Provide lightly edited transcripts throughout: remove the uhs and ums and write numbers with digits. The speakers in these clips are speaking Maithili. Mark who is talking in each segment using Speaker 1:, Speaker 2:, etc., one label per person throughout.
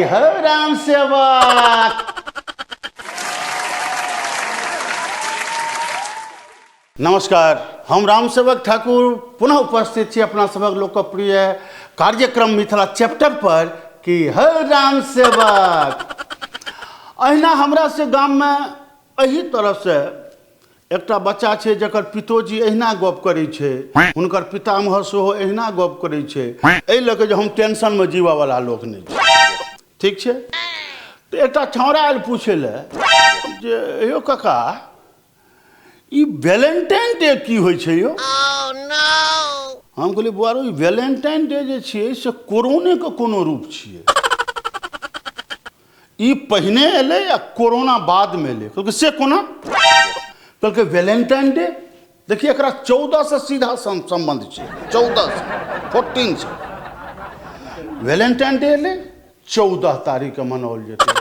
Speaker 1: हौ राम सेवक। नमस्कार, हम रामसेवक ठाकुर पुनः उपस्थित छी अपना सभक लोकप्रिय कार्यक्रम मिथिला चैप्टर पर कि हौ राम सेवक। अहिना हमरा से गाममे एही तरहसँ एकटा बच्चा छै जकर पितोजी अहिना गप करै छै, हुनकर पितामह सेहो अहिना गप करै छै। एहि लऽ कऽ जे हम टेंशनमे जीवऽवला लोक नहि छी, ठीक छै। तऽ एकटा छौड़ा आयल पूछै लए जे यौ काका, ई वैलेंटाइन डे की होइ छै यौ? हम कहलियै बौआ रौ, ई वैलेंटाइन डे जे छियै से कोरोनेके कोनो रूप छियै। ई पहिने एलै आ कोरोना बादमे एलै। कहलकै से कोना? कहलकै वैलेंटाइन डे देखिए, एकरा 14 से सीधा संबंध छै, 14 से, 14 से वैलेंटाइन डे एलै, 14 तारीखके मनाओल जेतै।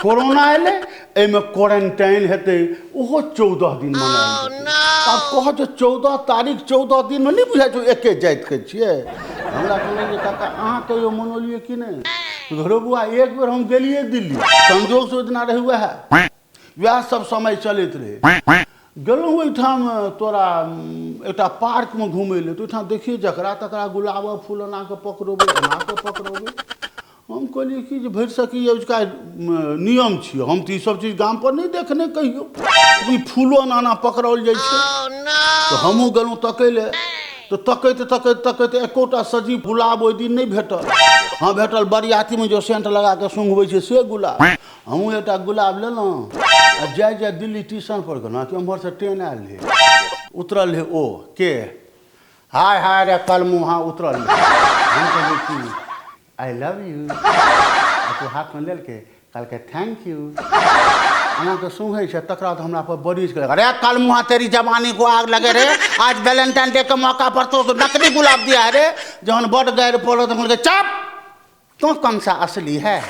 Speaker 1: कोरोना एलै, एहिमे क्वारेंटाइन हेतै, ओहो 14 दिन मनाओल जेतै। आब कह जे 14 तारीख 14 दिनमे नहि बुझाइ छौ एके जातिके छियै। हमरा कहलक जे काका, अहाँ कहियो मनौलियै कि नहि? घरो बुआ, एक बेर हम गेलियै दिल्ली, संजोगसँ ओहि दिना रहै वएह वएह सब समय चलैत रहै। गेलहुँ ओहिठाम तोरा एकटा पार्कमे घुमै लए, तऽ ओहिठाम देखियै जकरा तकरा गुलाबक फूल एना कऽ पकड़ेबै, एना कऽ पकड़ेबै। हम कहलियै कि जे भरि सकी अजुका नियम छियै, हम तऽ ईसब चीज गामपर नहि देखने कहियो, ई फूलो एना एना पकड़ाओल जाइ छै। तऽ हमहूँ गेलहुँ तकै लए, तऽ तकैत तकैत तकैत एकोटा सजीव गुलाब ओहि दिन नहि भेटल। हँ, भेटल बरियातीमे जो सेंट लगा कऽ सुँघबै छै से गुलाब। हमहूँ एकटा गुलाब लेलहुँ आ जाय जाय दिल्ली ट्यूशन पर गेलहुँ कि एम्हरसँ ट्रेन आयल रहै, उतरल रहै ओ के हाय हाय रे कलमुहा उतरल रहै। हम कहलियै कि I love U, आ तू हाथमे लेलकै, कहलकै thank U, एना कऽ सुँघै छै। तकरा बाद हमरा पर बरिश केलक, अरे कलमुहा तेरी जवानी को आग लगे रे, आज वैलेंटाइन डे के मौका पर तो नकली गुलाब दिया है रे। जहन बड गारि पड़ल तऽ कहलकै चुप, तो कौन सा असली है।